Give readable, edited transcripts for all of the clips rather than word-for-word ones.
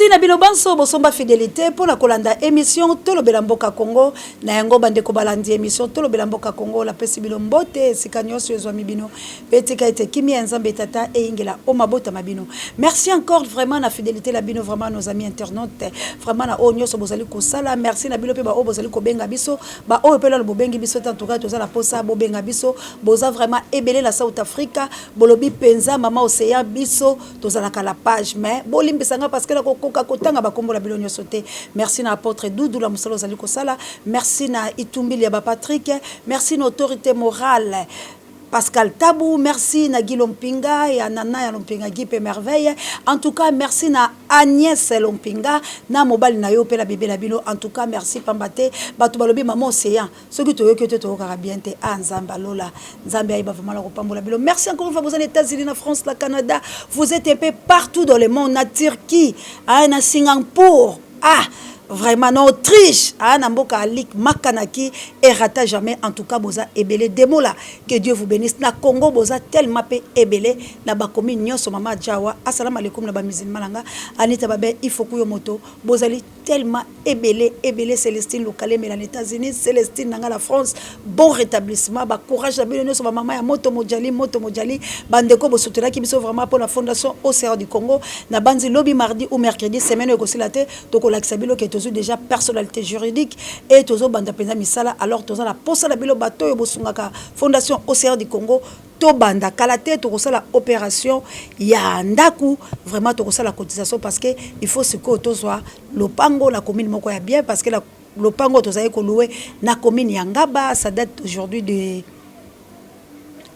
Merci na bino banso bosomba fidelite mpo na kolanda emission Tolobela Mboka Congo. Na yango bandeko balandi emission Tolobela Mboka Congo, napesi bino mbote esika nyonso ezwami bino mpe tika ete kimia ya Nzambe Tata eyingela o mabota ma bino. Merci encore vraiment na fidelite na bino, vraiment nos amis internautes, vraiment na oyo nyonso bozali kosala. Merci na bino mpe ba oyo bozali kobenga biso, ba oyo mpe nano bobengi biso te. En tout cas toza na posa bobenga biso, boza vraiment ebele na South Africa. Bolobi penza mama Ocean, biso tozalaka la page, mais bolimbisa nga parce que nakokoka kotanga bakombo na bino nyonso te. Merci na apôtre Doudou la mosala ozali kosala, merci na Itumbili ya ba Patrick, merci na autorité morale Pascal Tabou, merci na Guy Lompinga ya Nana ya Lompinga Guy pe merveille. En tout cas merci na Agnès Lompinga na mobali na yo pe na bebe na bino. En tout cas merci pamba te bato balobi maman Ocean soki toyoki yo te toyokaka bien te. Ah Nzambe alola, Nzambe ayeba vraiment na kopambola bino. Merci encore une fois boza na États-Unis, na France, na Canada, vous êtes un peu partout dans le monde, na Turquie, ah, na Singapour, ah vraiment na Autriche, ah, na mboka Alik Makanaki erata jamais. En tout cas boza ebele demola, que Dieu vous bénisse. Na Congo boza tellement pe ebele na ba commune nyonso. Mama Jawa, assalamu alaikum na ba musulman nanga Anita Babe Ifoku yo moto, bozali tellement ebele ebele. Célestine Lukaleme na États-Unis, Célestine nanga la France, bon rétablissement, ba courage na bino nyonso, ba mama ya moto mojali moto mojali. Bandeko bosotelaki biso vraiment pour la fondation Océan du Congo, na banzi lobi mardi ou mercredi semaine ekosila te, tokolakisa bino ke tozwi déjà personnalité juridique et tozobanda mpenza misala. Alors toza na posa na bino bato oyo bosungaka fondation Océan du Congo. Tobanda kala te, tokosala opération ya ndaku, vraiment tokosala cotisation parce que il faut sikoyo tozwa lopango na commune moko ya bien, parce que la lopango tozali kolouer na commune ya Ngaba, ça date aujourd'hui de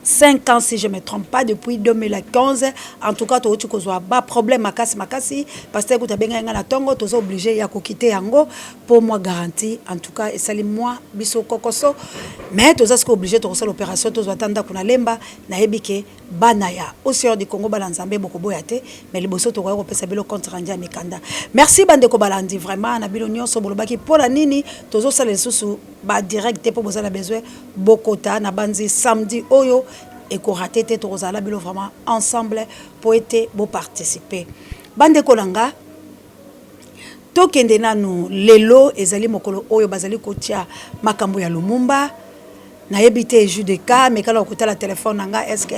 5 ans si je me trompe pas, depuis 2015. En tout cas touti kozwa ba problème makasi makasi parce que kuta benga nga na tongo, toza obligé ya kokite yango pour moi garantie. En tout cas esali moi biso kokoso, mais toza siko obligé tokosala opération, tozwa ata ndako na Lemba. Nayebi ke bana ya Océan du Congo, bana Nzambe, bokoboya te, mais liboso tokoya kopesa bino compte rendu ya mikanda. Merci bandeko balandi vraiment na bino nyonso. Bolobaki mpona nini tozosala lisusu badirect te, mpo boza na besoin bokota. Na banzi samedi oyo ekorater te, tokozala bino vraiment ensemble po ete boparticipe. Bandeko na nga, tokende nanu. Lelo ezali mokolo oyo bazali kotia makambo ya Lumumba. Nayebi te JDK mekala kotala telefone na nga, est ce que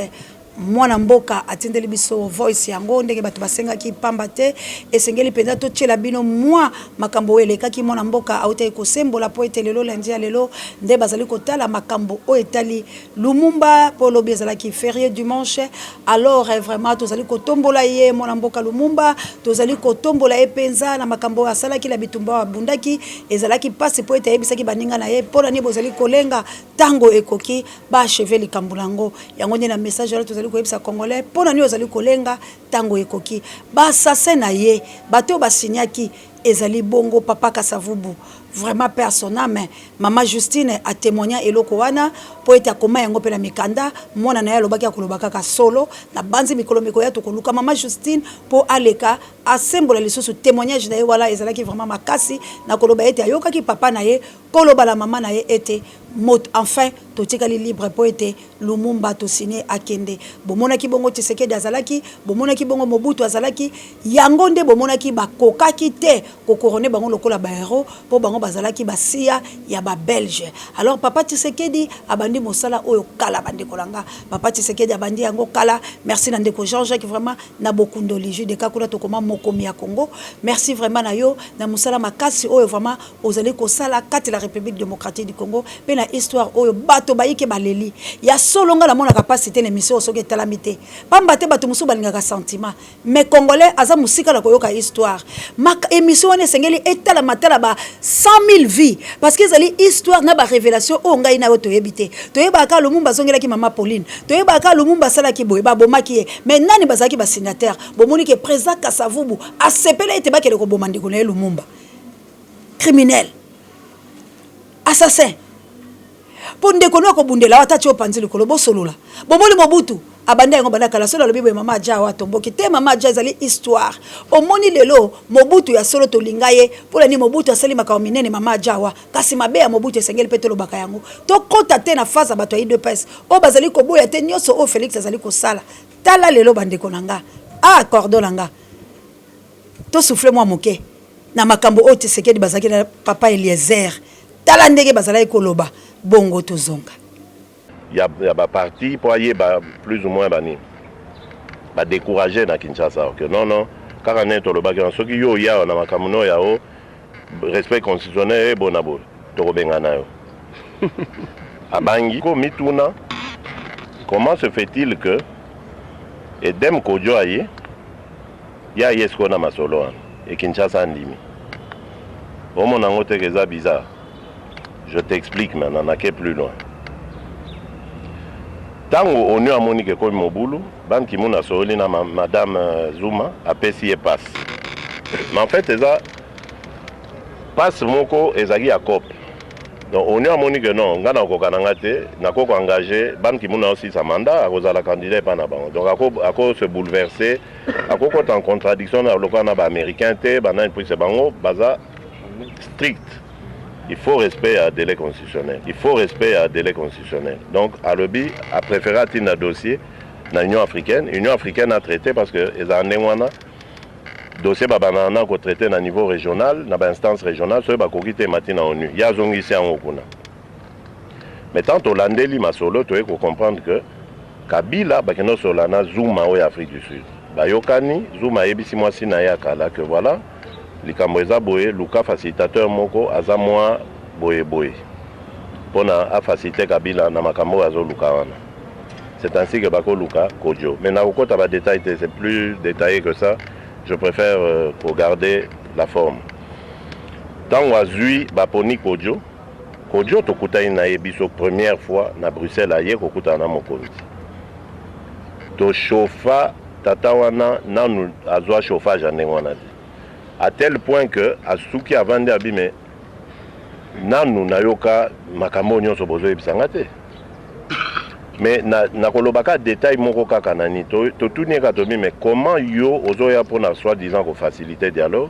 mwana mboka atindeli biso voice yango ndenge bato basengaki? Pamba te esengeli mpenza totiela bino mwa makambo oyo elekaki. Mwana mboka autaki kosembola mpo ete lelo lundi ya lelo nde bazali kotala makambo oyo etali Lumumba, mpo lobi ezalaki férié, dimanche. Alors vraiment tozali kotombola ye, mwana mboka Lumumba, tozali kotombola ye mpenza na makambo oyo asalaki na bitumba oyo abundaki. Ezalaki mpasi mpo ete ayebisaki baninga na ye: mpo na nini bozali kolenga? Ntango ekoki baachever likambo yango. Yango nde na message wana tozali koyebisa Congolais: mpo na nini ozali kolenga? Ntango ekoki. Baassassin na ye, bato oyo basinyaki, ezali bongo papa Kasavubu, vraiment paix à son âme. Mama Justine atémoigna eloko wana mpo ete akoma yango mpe na mikanda. Mwana na ye alobaki akoloba kaka solo. Na banzi mikolo mikoya tokoluka mama Justine mpo aleka asembola lisusu témoignage na ye. Wana ezalaki vraiment makasi na koloba ete ayokaki papa na ye koloba na mama na ye ete mot enfin totikali libre mpo ete Lumumba tosigné akende. Bomonaki bongo Tshisekedi azalaki, bomonaki bongo Mobutu azalaki. Yango nde bomonaki bakokaki te kocouronner bango lokola bahéros, mpo bango bazalaki basiya ya babelge. Alors papa Tshisekedi abandi mosala oyo kala. Bandeko na nga, papa Tshisekedi abandi yango kala. Merci na ndeko Jean Jacques vraiment na bokundoli JDK kuna tokoma mokomi ya Congo. Merci vraiment na yo na mosala makasi oyo vraiment ozali kosala kati la République démocratique du Congo mpe na histoire oyo bato bayike baleli ya solo. Nga namonaka mpasi te na émission oyo soki etalami te, pamba te bato mosusu balingaka sentiment, mais Congolais aza mosika na koyoka histoire. Émission wana esengeli etalama tala ba 100 000 vues, parce que ezali histoire na barévélation oyo ngai na yo toyebi te. Toyebaka Lumumba azongelaki mama Pauline, toyebaka Lumumba asalaki boye, babomaki ye, mais nani bazalaki basignataire? Bomoni ke président Kasavubu asepela ete bakende koboma ndeko na ye Lumumba, criminel, assassin, mpo ndeko no akobundela ata ti opanzi likolo bosolola. Bomoni Mobutu abandi yango banda kala. Solo alobi boye, mama Aja awa atomboki te. Mama Aja, ezali histoire. Omoni lelo Mobutu ya solo, tolinga ye mpona nini? Mobutu asali makambo minene, mama Aja awa, kasi mabe ya Mobutu esengeli mpe tolobaka yango. Tokɔta te na phase ya bato ya UDPS oyo bazali koboya te nyonso oyo Félix azali kosala. Tala lelo bandeko na nga, a cordon na nga. Tosouffle mwa moke na makambo oyo Tshisekedi bazalaki na papa Eliezer. Tala ndenge bazalaki koloba bongo, tozonga. Ya baparti mpo ayeba plus ou moins banini badécourage na Kinshasa, ke non, non, kaka ndenge tolobaki wana, soki yo oya na makambo no ya o respect constitutionnel ebona boye, tokobengana yo. Abangi ko mituna comment se fait-il que Edem Kodjo aye, ye aye sikoyo na masolo wana e Kinshasa andimi. Omona yango teke eza bizarre. Je t'explique maintenant, nake plus loin. Ntango ONU amoni ke ekomi mobulu, Ban Ki-moon asololi na madame Zuma, apesi ye passe. Mais en fait eza passe moko ezalaki ya cope. Donc ONU amoni ke non, ngai nakokoka na nga te, nakoki koengage Ban Ki-moon aosisa mandat, akozala candidat epa na bango. Donc ako se bouleverser, akokota en contradiction na lokola na baaméricain te, banani, puisque bango baza strict, il faut respect ya délai constitutionnel, il faut respect ya délai constitutionnel. Donc alobi apréféré atinda dossier na Union africaine. Union africaine a traité, parce que ezala ndenge wana, dossier babandaka na kotraite na niveau régional, na bainstance régionale. Soki bakoki te, emati na ONU. Ye azongisi yango kuna. Mais tant tolandeli masolo, toye kocomprendre que Kabila bakende osola na Zuma oyo Afrique du Sud, bayokani. Zuma ayebisi mwasi na ye ya kala que voilà, likambo eza boye, luka facilitateur moko aza mwa boye boye mpona afacilite Kabila na makambo oyo azoluka wana. C'est ainsi que bakoluka Kodjo. Mais nakokota badétail te, c'est plus détaillé que ça, je préfère kogarder la forme. Ntango azwi, baponi Kodjo. Kodjo, tokutani na ye biso première fois na Bruxelles, aye kokutana na mokonzi. Tochauffa tata wana, nanu azwa chauffage ya ndenge wana te, à tel point que asuki, avandi, abi: "Mais nanu nayoka makambo oyo nyonso bozoyebisanga te." Mais nakolobaka détail moko kaka nani, totuni ye kaka, tobi: "Mais comment yo ozoya mpona soi-disant kofaciliter dialogue,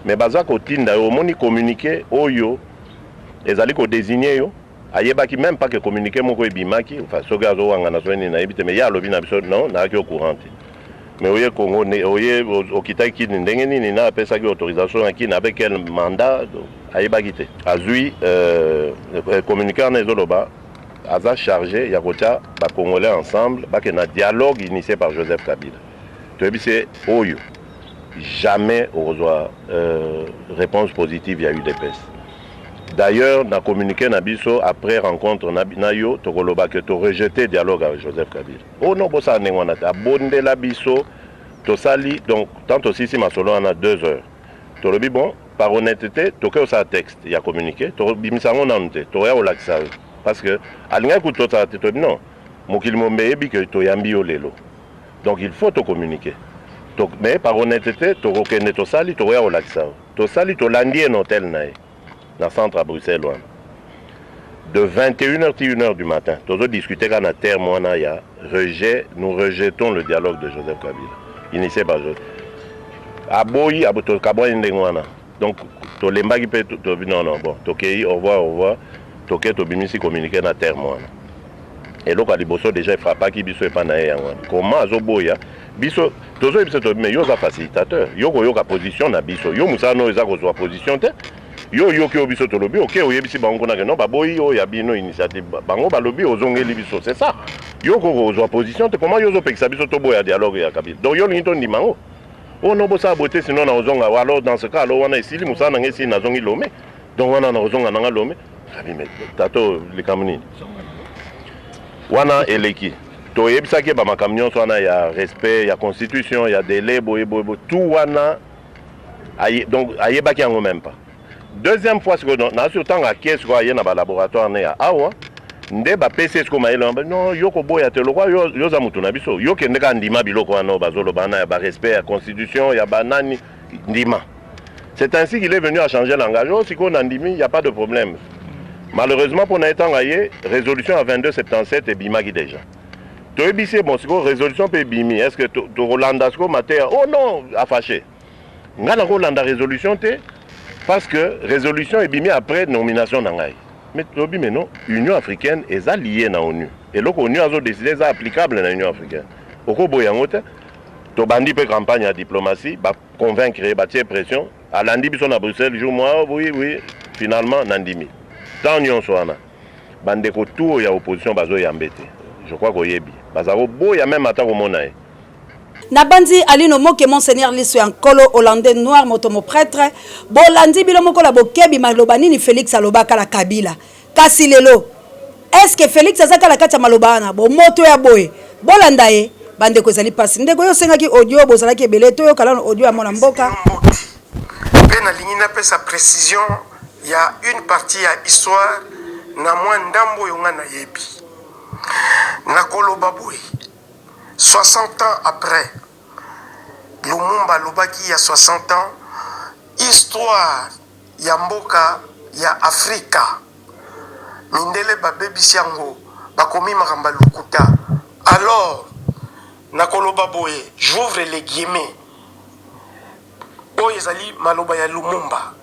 mais baza kotinda yo, omoni communiqué oyo ezali kodésigne yo?" Ayebaki même pas que communiqué moko ebimaki. Enfin, soki azowangana, soki nini, nayebi te. Mais ye alobi na biso: "Non, nayaki au courant te." Mais oye Congo, oye okitaki Kini ndenge nini? Na apesaki autorisation ya Kini avec quel mandat? Ayebaki te. Azwi communiqué wana, ezoloba aza chargé ya kotia bacongolais ensemble, bakende na dialogue initié par Joseph Kabila. Toyebi se oyo jamais okozwa réponse positive ya UDPS. D'ailleurs, na communiqué na biso après rencontre na yo, tokoloba ke torejeter dialogue avec Joseph Kabila. Oh non, bosala ndenge wana te. Abondela biso, tosali. Donc tant tosisi masolo wana 2 heures, tolobi: "Bon, par honnêteté, toke osala texte ya communiqué, tobimisa yango nanu te, toya kolakisa yo." Parce que alingaki kutu tosala te. Toyebi non, mokili mombe eyebi ke toyambi yo lelo, donc il faut tocommuniquer. Mais par honnêteté, tokokende, tosali, tokoya kolakisa yo. Tosali, tolandi ye na hotel na ye na centre à Bruxelles wana, de 21h ti 1h du matin, tozodiscute kaka na terme wana ya rejet: "Nous rejetons le dialogue de Joseph Kabila, initié par Joseph." Aboyi, tokabwani ndenge wana. Donc tolembaki mpe, tobi: "Non, non, bon, tokei, au revoir, au revoir." Toke, tobimisi communiqué na terme wana. Eloko ya liboso déjà efrappaki biso epa na ye, yango wana: comment azoboya biso? Tozoyebisa, tobi: "Mais yo oza facilitateur, yo koyoka position na biso, yo mosala no eza kozwa position te. Yo oyoki oyo biso tolobi, oke oyebisi bango kuna ke non, baboyi oyo ya bino initiative. Bango balobi, ozongeli biso, c'est ça. Yo koko kozwa position te. Comment yo ozopekisa biso toboya dialogue ya Kabila? Donc yo olingi tondima yango? Oyo no, bosala boye te, sinon na ozonga. Alors dans ce cas, alors wana esili, mosala nanga esili, nazongi Lome. Donc wana na ozonga nanga Lome." Abi: "Mais tato, likambo nini wana eleki?" Toyebisaki ye bamakambo nyonso wana ya respect ya constitution, ya délai, boye boye boye, tout wana aye, donc ayebaki yango même pas. Deuxième fois sikoyo, na sur ntango ake sikoyo, aye na balaboratoire ne ya awa nde bapesi ye sikoyo mayele wana: "Non, yo koboya te, lokwa yo oza motu na biso, yo kende kaka, ndima biloko wana oyo bazoloba wana ya barespect ya constitution, ya banani, ndima." C'est ainsi qu'il est venu à changer langage: "Oh, sikoyo na ndimi, y a pas de problème." Malheureusement mpo na ye, ntango aye, résolution ya 2277 ebimaki déjà. Toyebisi ye: "Bon, sikoyo résolution mpe ebimi, est ce que tokolanda sikoyo mateya?" "Oh non," afâché, "ngai nakolanda résolution te parce que résolution ebimi après nomination na ngai." Mais toyebi, mais non, Union africaine eza lié na ONU. Eloko ONU azodécide eza applicable na Union africaine, okoboya yango te. Tobandi mpe campagne ya diplomatie, baconvaincre ye, batie pression, alandi biso na Bruxelles jour moi, oui oui, finalement nandimi. Temps nyonso wana bandeko tout oyo ya opposition bazoyambe te, je crois koyebi baza koboya même ata komona ye. Nabanzi Alino Moke, Monseigneur Liso ya Nkolo, Hollandais noir, moto mo prêtre. Bolandi bino moko la bokebi maloba nini Félix alobaka la Kabila. Kasi lelo, est-ce que Félix azaka la kati ya maloba wana? Bo moto ya boye, bolanda ye, bandeko ezali pasi. Ndeko yo osengaki audio, bozalaki ebele, toyoka nano audio ya mwana mboka. Mpe nalingi napesa précision ya une partie ya histoire na mwa ndambo oyo nga nayebi. Nakoloba boye: 60 ans après, Lumumba alobaki ya 60 ans, histoire ya mboka ya Afrika, mindele babebisi yango, bakomi makambo ya lokuta. Alors nakoloba boye, j'ouvre les guillemets, oyo ezali maloba ya Lumumba: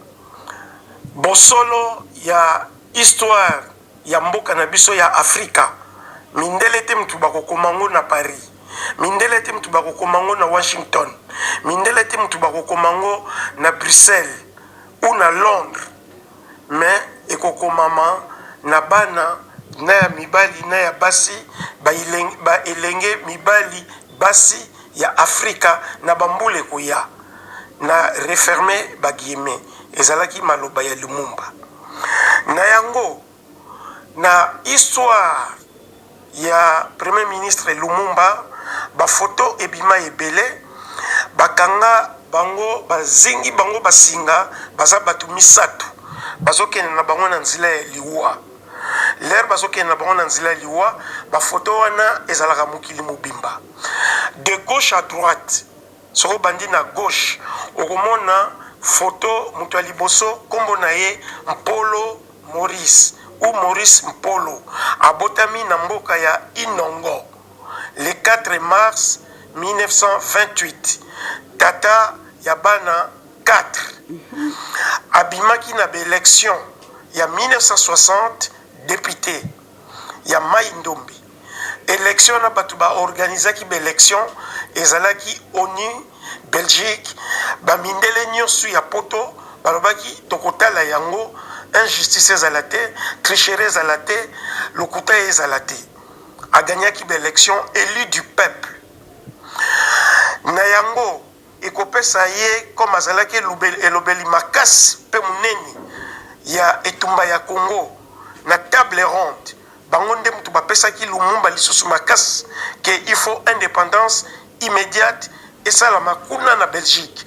"Bosolo ya histoire ya mboka na biso ya Afrika, mindele te mutu bakokoma ngo na Paris, mindele te mutu bakokoma ngo na Washington, mindele te mutu bakokoma ngo na Bruxelles ou na Londres, mais ekokomama na bana na ya mibali na ya basi, baelenge mibali, basi ya Afrika na bambula ekoya." Na referme baguillemets. Ezalaki maloba ya Lumumba. Na yango, na histoire ya premier ministre Lumumba, bafoto ebima ebele, bakanga bango, bazingi bango basinga, baza bato misato, bazokende na bango na nzela ya liwa. L'heure bazokende na bango na nzela ya liwa, bafoto wana ezalaka mokili mobimba. De gauche à droite, soki obandi na gauche, okomona foto moto ya liboso, nkombo na ye Mpolo Maurice ou Maurice Mpolo, abotami na mboka ya Inongo le 4 mars 1928, tata ya bana 4. Abimaki na baélection ya 1960 député ya Mai Ndombe. Élection na bato baorganizaki baélection ezalaki ONU, Belgique, bamindele nyonso ya Poto. Balobaki tokotala yango, injustice ezala te, tricherie ezala te, lokuta ezala te. Aganyaki baélection, élu du peuple. Na yango ekopesa ye, comme azalaki elobeli makasi mpe monene ya etumba ya Congo na table ronde, bango nde moto bapesaki Lumumba lisusu makasi ke il faut indépendance immédiate esalama kuna na Belgique.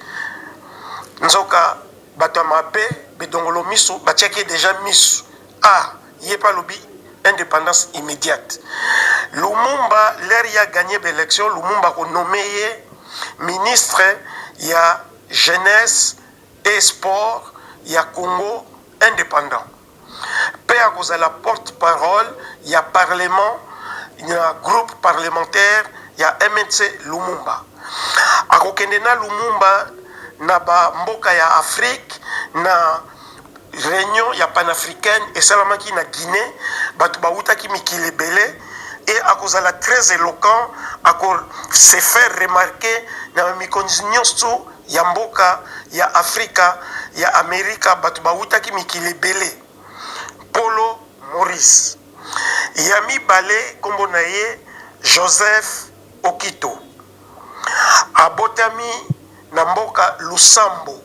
Nzoka bato ya mabe, bedongolo miso, batiaki déjà miso. A ye mpe alobi indépendance immédiate. Lumumba, l'heure ya gagné baélection, Lumumba konommer ye ministre ya jeunesse et sport ya Congo indépendant, mpe akozala porte parole ya parlement, ya groupe parlementaire ya MNC. Lumumba akokende na Lumumba na bamboka ya Afrique na réunion ya panafricaine esalamaki na Guinée, bato bawutaki mikili ebele, et akozala très éloquent, ako se faire remarquer na mikonzi nyonso ya mboka ya Afrika, ya Amerika, bato bawutaki mikili ebele. Polo Maurice. Ya mibale, nkombo na ye Joseph Okito, abotami na mboka Lusambo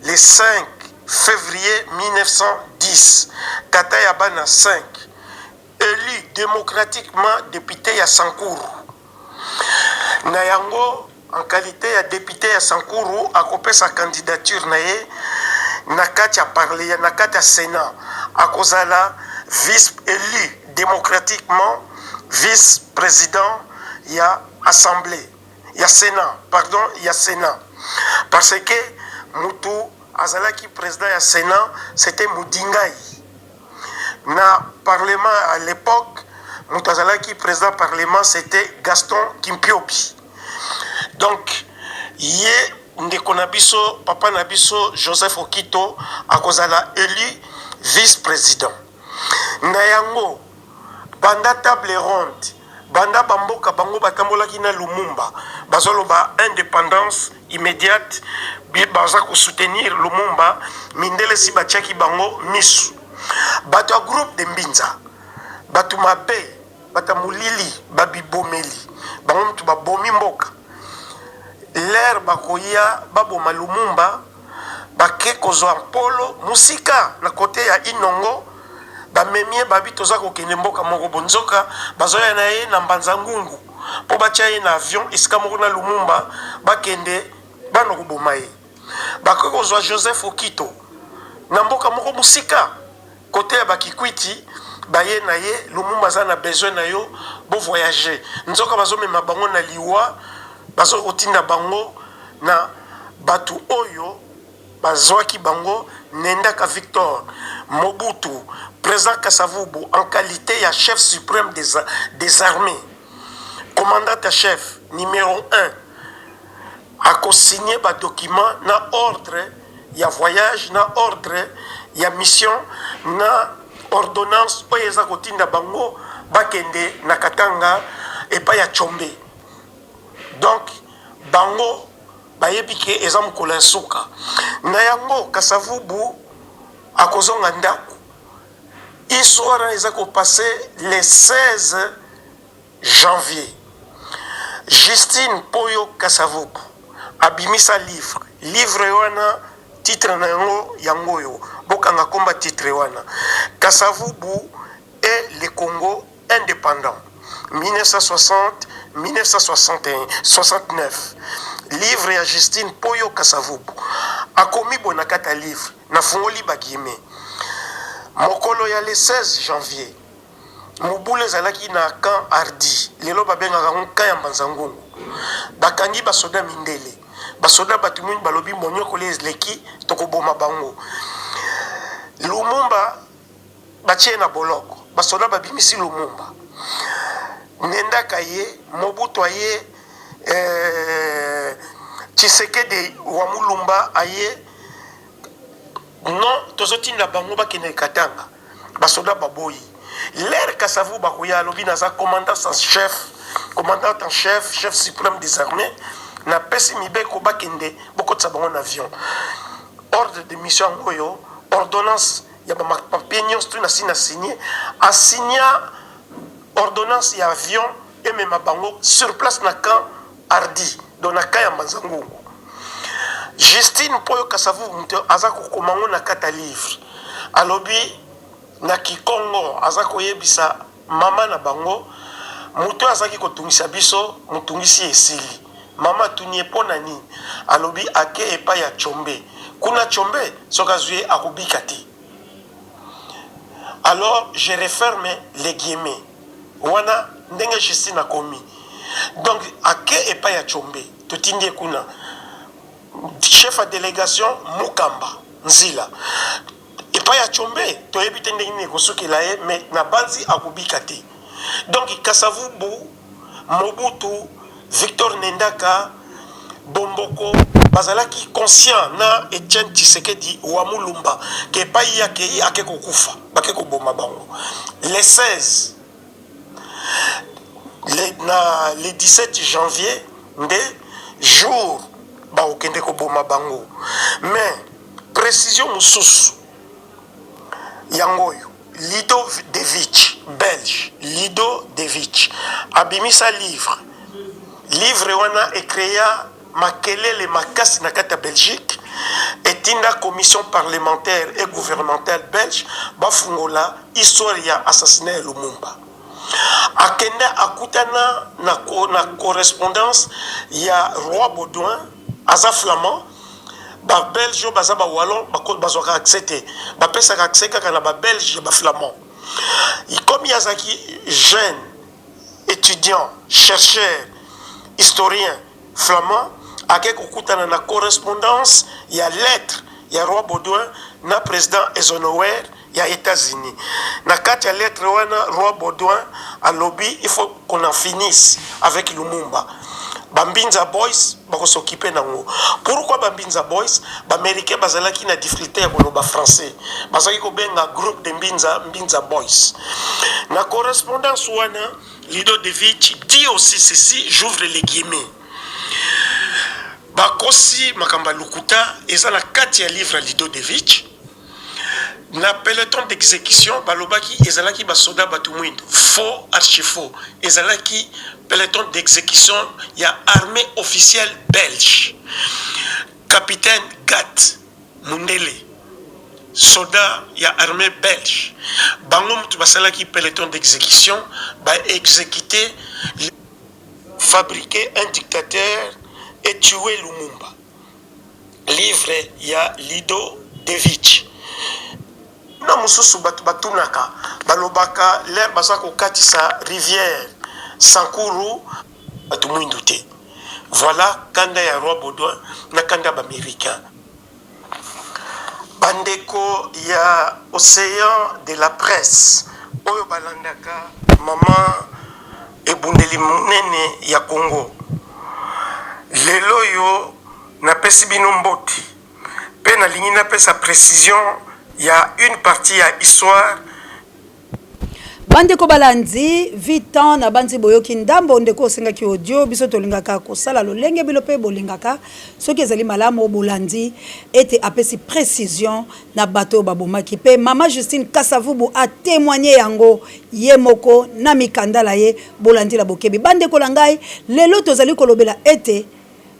le 5 février 1910, tata ya bana 5, élu démocratiquement député ya Sankuru. Na yango, en qualité ya député ya Sankuru, akopesa candidature na ye na kati ya parle, na kati ya Sénat. Akozala vice, élu démocratiquement vice président ya assemblée ya Sénat, pardon, ya Sénat, parce que mutu azalaki président ya Sénat, c'était Mudingai. Na parlement à l'époque, moto azalaki président parlement, c'était Gaston Kimpiobi. Donc ye ndeko na biso, papa na biso Joseph Okito akozala élu vice président. Na yango, banda table ronde, Banda bamboka bango batambolaki na Lumumba, bazoloba indépendance immédiate, baza kosoutenir Lumumba, mindele si batiaki bango misu. Bato ya groupe de Mbinza, bato mabe, bato ya molili, babibomeli bango mutu babomi mboka. Lere bakoya baboma Lumumba, bake kozwa mpolo mosika na kote ya Inongo, bamemi ye, babi toza kokende mboka moko bonzoka, bazoya na ye na Mbanza Ngungu mpo batya ye na avion esika moko na Lumumba, bakende bana koboma ye. Bakoki kozwa Joseph Okito na mboka moko mosika kote ya Bakikwiti, baye na ye, Lumumba aza na besoin na yo, bo voyager. Nzoka bazomema bango na liwa, bazokotinda bango na bato oyo bazwaki bango. Nendaka Victor, Mobutu, président Kasavubu en qualité ya chef suprême des armées, commandant ya chef numéro 1, akosigne badocument na ordre ya voyage, na ordre ya mission, na ordonnance oyo eza kotinda bango bakende na Katanga epai ya Tshombe. Donc bango bayebi ke eza mokolo ya suka na yango. Kasavubu akozonga ndako. Histoire eza kopase le 16 janvier. Justine Mpoyo Kasavubu abimisa livre. Livre wana, titre na yango yango oyo, bokanga komba titre wana: Kasavubu et le Congo indépendant 1960 1961 69. Livre ya Justine Mpoyo Kasavubu, akomi boye na kati ya livre, nafungoli baguillemets: mokolo ya le 16 janvier, mobulu ezalaki na camp Hardy, lelo babengaka yango camp ya Mbanza Ngungu. Bakangi basoda mindele, basoda bato mingi, balobi monyokoli eleki, tokoboma bango. Lumumba batie na boloko, basoda babimisi Lumumba. Nendaka ye, Mobutu aye, Tshisekedi wa Mulumba aye. Non, tozotinda bango bakende Katanga, basoda baboyi. Lere Kasavu bakoya, alobi naza commandant en chef, commandant en chef, chef suprême des armées, napesi mibeko, bakende, bokotisa bango na avion. Ordre de mission yango oyo, ordonnance ya bapapier nyonso tu nasi na signé. Asigna ordonnance ya avion emema bango sur place na camp Hardy, donc na camp ya Mbanza Ngungu. Justine Mpoyo Kasavubu moto aza kokoma ngo na kati ya livre. Alobi na Kikongo, aza koyebisa mama na bango: moto oyo azalaki kotungisa biso, motungisi esili. Mama atuni ye mpo na nini. Alobi ake epai ya Tshombe kuna, Tshombe soki azwi ye akobika te. Alors je referme les guillemets wana ndenge Justine akomi. Donc ake epai ya Tshombe, totindi ye kuna, chef ya délégation Mukamba Nzila, epai ya Tshombe, toyebi te ndenge nini ekosukela ye, mais na banzi akobika te. Donc Kasavubu, Mobutu, Victor Nendaka, Bomboko bazalaki conscient na Etienne Tshisekedi wa Mulumba ke epai ye akei, ake kokufa, bake koboma bango le 16. Na le 17 janvier nde jour bakokende koboma bango. Mais précision mosusu yango oyo: Lido Devich, belge Lido Devich, abimisa livre. Livre wana ecréa makelele makasi na kati ya Belgique, etinda commission parlementaire et gouvernementale belge bafungola histoire ya assassinat ya Lumumba. Akende akutana na correspondance ya roi Baudouin, aza flamand. Babelge oyo baza bawallon bazwaka accès te, bapesaka accès kaka na babelge ya baflamand. Comme ye azalaki jeune étudiant, chercheur, historien flamand, ake kokutana na correspondance ya lettre ya roi Baudouin na président Eisenhower ya États-Unis. Na kati ya lettre wana, roi Baudouin alobi: il faut qu'on en finisse avec Lumumba, bambinza boys bakos'occuper nango. Pourquoi bambinza boys? Baaméricain bazalaki na difficulté ya koloba français, bazalaki kobenga groupe de Mbinza Mbinza boys. Na correspondance wana Lido Devich dit aussi ceci, j'ouvre les guillemets. Bakosi makambo ya lokuta eza na kati ya livre ya Lido Devich. Na peloton d'exécution balobaki ezalaki basoda bato mwindo. Faux, archi faux. Ezalaki peloton d'exécution ya armée officielle belge. Capitaine Gat mundele soda ya armée belge bango mutu basalaki peloton d'exécution ba exécuter fabriquer un dictateur et tuer Lumumba livre ya Lido Devich na mosusu bato batunaka balobaka l'heure baza kokatisa rivière Sankuru bato mwindu te. Voilà kanda ya roi Baudouin na kanda ya b'americain. Bandeko ya Ocean de la presse oyo balandaka mama ebundeli monene ya Congo, lelo oyo napesi bino mbote pe nalingi napesa precision ya une partie ya histoire. Bandeko balandi vie temps nabanzi boyoki ndambo ndeko osengaki audio biso tolingaka kosala lolenge bino pe bolingaka soki ezali malamu bolandi ete apesi precision na bato oyo babomaki pe mama Justine Kasavubu a temoigner yango ye moko na mikanda la ye bolandi la bokebi bandeko na ngai lelo tozali kolobela ete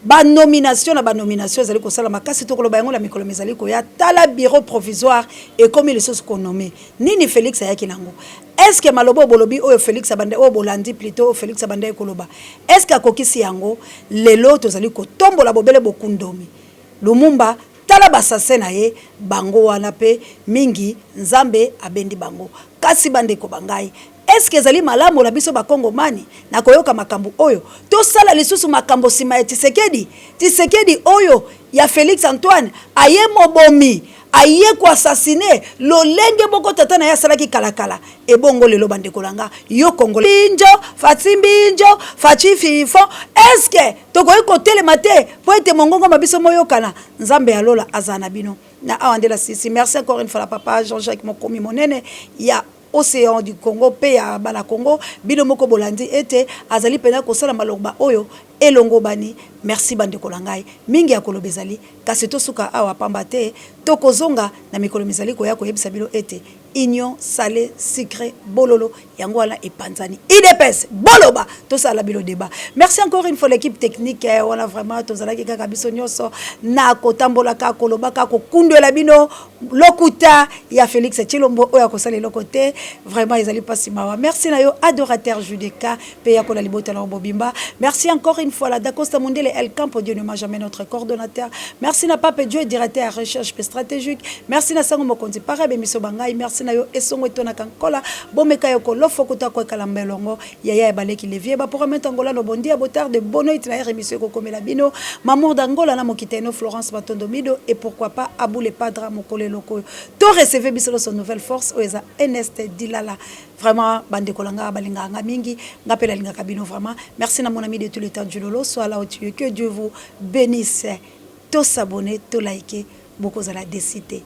Ba nomination na ba nomination ezali kosalama kasi tokoloba yango na mikolo mizali koya. Tala bureau provisoire ekomi lisusu ko nommer. Nini Felix ayaki na yango? Est-ce que maloba oyo bolobi oyo Felix abanda oyo bolandi plutot oyo Felix abandaki koloba est-ce que akokisi yango? Lelo tozali kotombola bobele bokundomi Lumumba tala ba assassins na ye bango wana pe mingi Nzambe abendi bango. Kasi bandeko ba ngai Est ce que ezali malamu na biso ba Congo mani na koyoka makambo oyo? Tosala lisusu makambo sima ya Tshisekedi? Tshisekedi oyo ya Felix Antoine aye mobomi, aye ko assassiner lolenge moko tata na ye asalaki kala kala. Ebongo lelo ba ndeko na nga, yo Congolais mbinjo, Fatshi mbinjo, Fatshi fifon, est ce que tokoki kotelema te po ete mongongo ma biso moyokana? Nzambe ya lola azala na bino. Na awa nde nasilisi. Merci encore une fois na papa Jean-Jacques mokomi monene ya Ocean du Congo mpe ya bana Congo, bino moko bolandi ete azali mpenza kosala maloba oyo elongobani. Merci bandeko na ngai, mingi ya koloba ezali, kasi tosuka awa pamba te tokozonga na mikolo mizali koya koyebisa bino ete Union sale sucre bololo yango wana epanzani. Udps boloba tosala bino debat. Merci encore une fois l'équipe technique eh, wana vraiment tozalaki kaka biso nyonso na kotambolaka kolobaka kokundwela bino Lokuta ya Felix Tshilombo oyo akosala eloko te vraiment ezali pasi mawa. Merci na yo adorateur Judeka pe yakola libota na yo bobimba. Merci encore une fois la Dacosta Mundele El Campo Dieu ne ment jamais notre coordonnateur. Merci na Pape Dieu directeur ya recherche pe stratégique. Merci na Sango Mokonzi para bemiso ba ngai. Merci na yo Esongo etonaka nkola bomeka yo kolofo kuta kwekala mbelongo Yaya ya baleki le vieux ba promet Angola no bon dia bo tarde bonoit na heure emission ekokomela bino Mamour d'Angola na mokiteno Florence Matondo Mido et pourquoi pas Abou le Padra mokolo eloko oyo to recevez biso nyonso nouvelle force oyo eza Ernest Dilala vraiment bandeko na nga balingaka nga mingi nga pe nalingaka bino vraiment merci na mon ami de tout le temps Djulolo sois là où tu es que Dieu vous benisse to s'abonner to liker bokozala desi te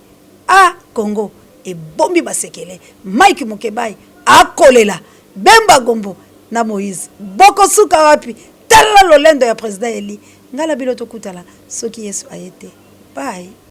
ah Congo ebombi basekele Mike Mukebayi akolela Bemba Gombo na Moïse boko suka wapi tala lolendo ya president Elie ngai na bino tokutana soki Yesu aye te bye.